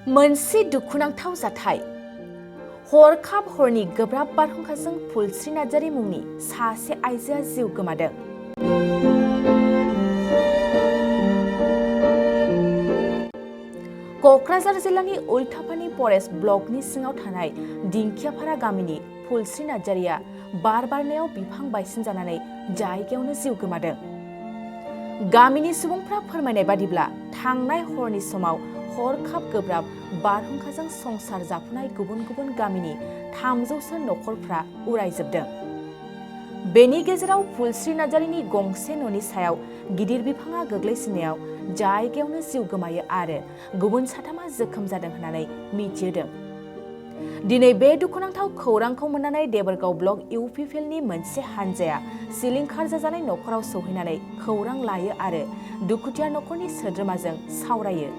मोनसे दुखुनांथाव जाथाय हरखाब हरनि गोब्राब बारहुंखाजों फुलस्रि नार्जारी मुंनि सासे आइजोआ जिउ गोमादों। क'क्राझार जिल्लानि उल्टापानि फरेस्ट ब्लकनि सिङाव थानाय दिंखियापारा गामिनि फुलस्रि नार्जारीया बार बारनायाव बिफां बायसिन जानानै जायगायावनो जिउ गोमादों। गामिनि सुबुंफ्रा फोरमायनाय बादिब्ला थांनाय हरनि समाव हरखाब गोब्राब बारहुंखाजों संसार जाफुनाय गुबुन गुबुन गामिनि 300सो नखरफ्रा उरायजोबदों। बेनि गेजेराव फुलस्रि नार्जारीनि गंसे न'नि सायाव गिदिर बिफाङा गोग्लैसिननायाव जायगायावनो जिउ गोमायो आरो गुबुन 3 जोखोम जादों होननानै मिथिहोदों। दिनै बे दुखुनांथाव खौरांखौ मोननानै देबोरगाव ब्लक इउपिपिएलनि मोनसे हानजाया सिलिंखार जाजानाय नखराव सौहैनानै खौरां लायो आरो दुखुथिया नखरनि सोद्रोमाजों सावरायो।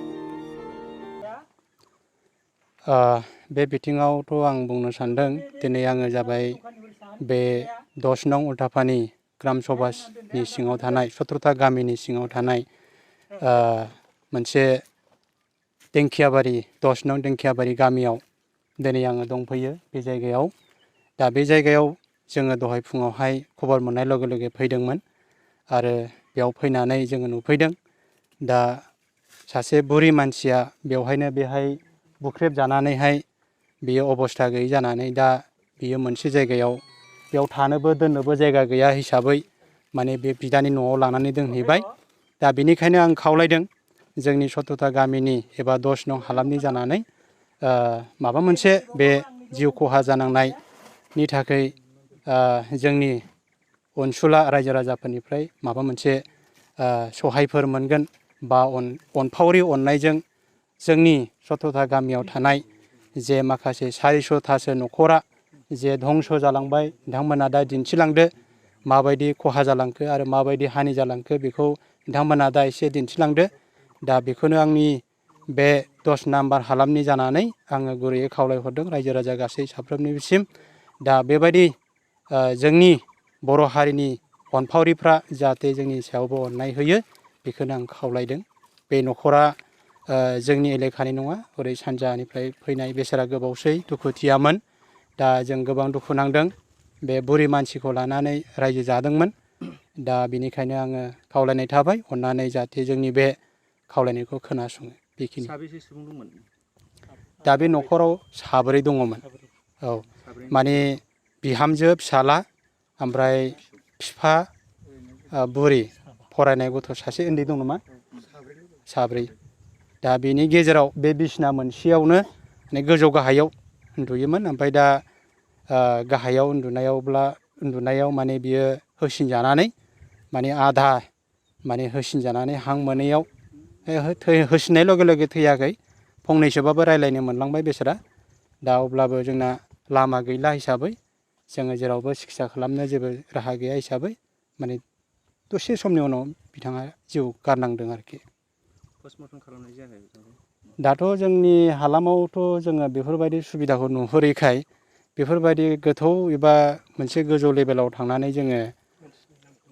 बे बिथिङावथ' आं बुंनो सानदों दिनै आङो जाबाय बे 10 नं उल्टापानि ग्राम सभानि सिङाव थानाय 17था गामिनि सिङाव थानाय मोनसे दिंखियाबारि 10 नं दिंखियाबारि गामियाव दिनै आङो दंफैयो बे जायगायाव। दा बे जायगायाव जोङो दहाय फुङावहाय खबर मोननाय लोगो लोगो फैदोंमोन आरो बेयाव फैनानै जोङो नुफैदों। दा सासे बुरि मानसिया बेहाय बुख्रेब जानानैहाय बियो अबस्था गैयै जानानै दा बियो मोनसे जायगायाव बेयाव थानोबो दोननोबो जायगा गैया हिसाबै माने बे बिदानि न'आव लानानै दोनहैबाय। दा बेनिखायनो आं खावलायदों जोंनि 17था गामिनि एबा 10 नं हालामनि जानानै माबा मोनसे बे जिउ खहा जानांनायनि थाखाय जोंनि अनसुला रायजो राजाफोरनिफ्राय माबा मोनसे सहायफोर मोनगोन बा अनफावरि अननायजों जोंनि 17था गामियाव थानाय जे माखासे 400थासो नखरा जे धंस जालांबाय बिथांमोना दा दिन्थिलांदो माबायदि खहा जालांखो आरो माबायदि हानि जालांखो बेखौ बिथांमोना दा एसे दिन्थिलांदो। दा बेखौनो आंनि बे 10 नाम्बार हालामनि जानानै आङो गुरैयै खावलायहरदों रायजो राजा गासै साफ्रोमनिसिम। दा बेबायदि जोंनि बर' हारिनि अनफावरिफ्रा जाहाथे जोंनि सायावबो अननाय होयो बेखौनो आं खावलायदों। बे नखरा जोंनि एलेखानि नङा, ओरै सानजानिफ्राय फैनाय बेसारा गोबावसै दुखुथियामोन। दा जों गोबां दुखु नांदों बे बुरि मानसिखौ लानानै रायजो जादोंमोन। दा बेनिखायनो आङो खावलायनाय थाबाय अननानै जाहाथे जोंनि बे खावलायनायखौ खोनासङो बेखिनि। साबेसे सुबुं दंमोन? दा बे नखराव 4 दङमोन। औ माने बिहामजो फिसाला ओमफ्राय बिफा बुरि फरायनाय गथ' सासे उन्दै दं नामा? 4। दा बेनि गेजेराव बे बिसिना मोनसेयावनो माने गोजौ गाहायाव उन्दुयोमोन। ओमफ्राय दा गाहायाव उन्दुनायाव माने बियो होसिनजानानै माने आधा माने होसिनजानानै हां मोनैयाव होसिननाय लोगो लोगो थैयाखै, फंनैसोबाबो रायज्लायनो मोनलांबाय बेसारा। दा अब्लाबो जोंना लामा गैला हिसाबै जोङो जेरावबो सिकित्सा खालामनो जेबो राहा गैया हिसाबै माने दसे समनि उनाव बिथाङा जिउ गारनांदों आरोखि। पस्टमर्टम खालामनाय जायाखै बिथांखौ? दाथ' जोंनि हालामावथ' जोङो बेफोरबायदि सुबिदाखौ नुहुरैखाय बेफोरबायदि गोथौ एबा मोनसे गोजौ लेभेलाव थांनानै जोङो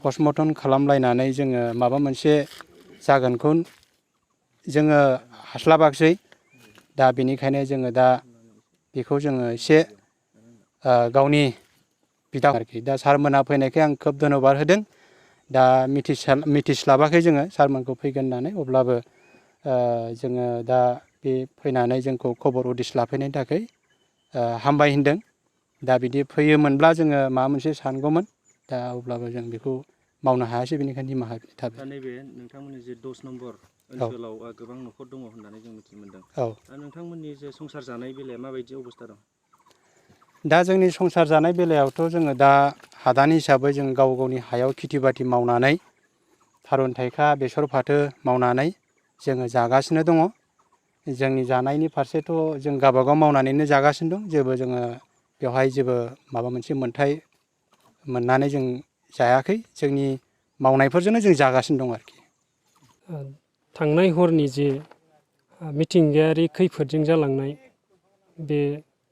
पस्टमर्टम खालामलायनानै जोङो माबा मोनसे जागोनखौ जोङो हास्लाबाखिसै। दा बेनिखायनो जोङो दा बेखौ जोङो एसे गावनि बिदा आरोखि। दा सारमोनहा फैनायखाय आं खोब धन्यबाद होदों। दा मिथिस्लाबाखै जोङो सारमोनखौ फैगोन होननानै, अब्लाबो जोङो दा बे फैनानै जोंखौ खबर उदिस लाफैनायनि थाखाय हामबाय होनदों। दा बिदि फैयोमोनब्ला जोङो माबा मोनसे सानगौमोन। दा अब्लाबो जों बेखौ मावनो हायासै, बेनिखायनो निमाहा बिनाय थाबाय। दा नैबे नोंथांमोननि जे 10 नम्बर ओनसोलाव गोबां नखर दङ होननानै जों मिथिनो मोनदों। दा नोंथांमोननि जे संसार जानाय बेलाया माबायदि अबस्था दं? दा जोंनि संसार जानाय बेलायावथ' जोङो दा हादान हिसाबै जों गाव गावनि हायाव खेथि बाथि मावनानै थारुन थाइखा बेसर फाथो मावनानै जोङो जागासिनो दङ। जोंनि जानायनि फारसेथ' जों गावबागाव मावनानैनो जागासिनो दं। जेबो जोङो बेवहाय जेबो माबा मोनसे मोन्थाय मोननानै जों जायाखै। जोंनि मावनायफोरजोंनो जों जागासिनो दं आरोखि। थांनाय हरनि जे मिथिंगायारि खैफोदजों जालांनाय बे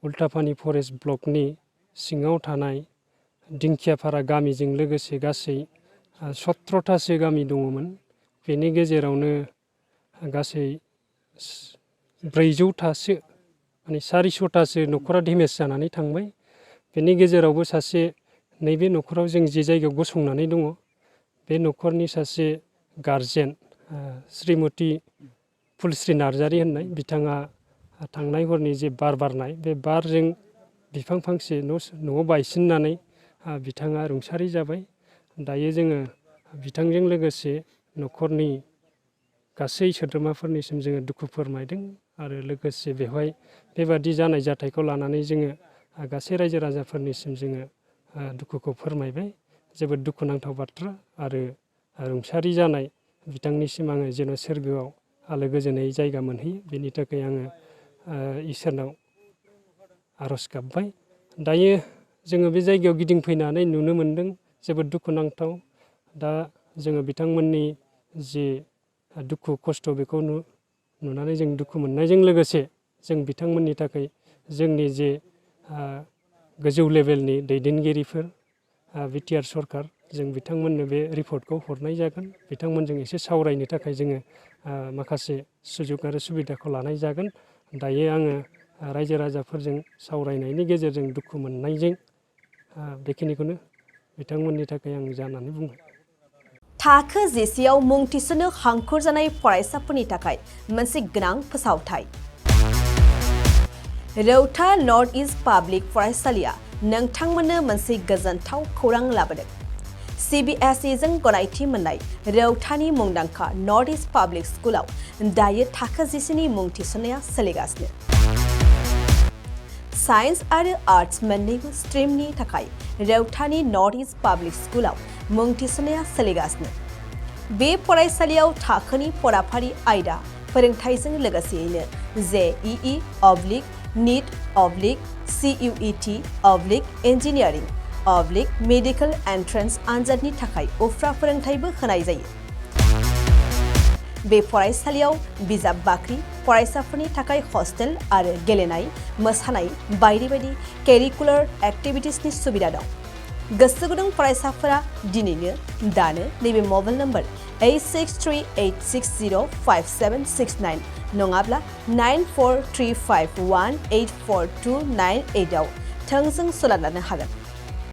उल्टापानि फरेस्ट ब्लकनि सिङाव थानाय दिंखियापारा गामिजों लोगोसे गासै 17थासो गामि दङमोन। बेनि गेजेरावनो गासै 400थासो माने 400थासो न'खरा डेमेज जानानै थांबाय। बेनि गेजेरावबो सासे नैबे न'खराव जों जे जायगायाव गसंनानै दङ बे न'खरनि सासे गारजेन श्रीमती फुलस्रि नार्जारी होननाय बिथाङा थांनाय हरनि जे बार बारनाय बे बारजों बिफां फांसे न'आव बायसिननानै बिथाङा रुंसारि जाबाय। दायो जोङो बिथांजों लोगोसे न'खरनि गासै सोद्रोमाफोरनिसिम जोङो दुखु फोरमायदों आरो लोगोसे बेवहाय बेबादि जानाय जाथायखौ लानानै जोङो गासै रायजो राजाफोरनिसिम जोङो दुखुखौ फोरमायबाय। जोबोद दुखुनांथाव बाथ्रा आरो रुंसारि जानाय बिथांनिसिम आङो जेन' सोरगोआव आलो गोजोनै जायगा मोनहैयो बेनि थाखाय आङो इसोरनाव आर'ज गाबबाय। दायो जोङो बे जायगायाव गिदिंफैनानै नुनो मोनदों जोबोद दुखुनांथाव। दा जोङो बिथांमोननि जि दुखु खस्थ' बेखौ नुनानै जों दुखु मोननायजों लोगोसे जों बिथांमोननि थाखाय जोंनि जे गोजौ लेभेलनि दैदेनगिरिफोर बिटिआर सरकार जों बिथांमोननो बे रिपर्टखौ हरनाय जागोन। बिथांमोनजों एसे सावरायनो थाखाय जोङो माखासे सुजुग आरो सुबिदाखौ लानाय जागोन। दायो आङो रायजो राजाफोरजों सावरायनायनि गेजेरजों दुखु मोननायजों बेखिनिखौनो बिथांमोननि थाखाय आं जानानै बुंबाय। थाखो जिसेआव मुं थिसननो हांखुर जानाय फरायसाफोरनि थाखाय मोनसे गोनां फोसावथाय। रौता नर्थ इस्ट पाब्लिक फरायसालिया नोंथांमोननो मोनसे गोजोनथाव खौरां लाबोदों। CBSE जों गनायथि मोननाय रौतानि मुंदांखा नर्थ इस्ट पाब्लिक स्कुलाव दायो थाखो जिसेनि मुं थिसननाया सोलिगासिनो। साइन्स आरो आर्ट्स मोन्नैबो स्ट्रिमनि थाखाय रौतानि नर्थ इस्ट पाब्लिक स्कुलाव मुं थिसननाया सोलिगासिनो। बे फरायसालियाव थाखोनि फराफारि आयदा फोरोंथायजों लोगोसेयैनो JEE NEET CUET engineering medical entrance आनजादनि थाखाय उफ्रा फोरोंथायबो होनाय जायो। बे फरायसालियाव बिजाब बाख्रि, फरायसाफोरनि थाखाय हस्टेल आरो गेलेनाय, मोसानाय बायदि बायदि केरिकुलार एक्टिभिटिसनि सुबिदा दं। गोसो गुदुं फरायसाफोरा दिनैनो दानो नैबे मबाइल नम्बर 8638605769 नङाब्ला 9435184298 आव थोंजों सोलोंनो हागोन।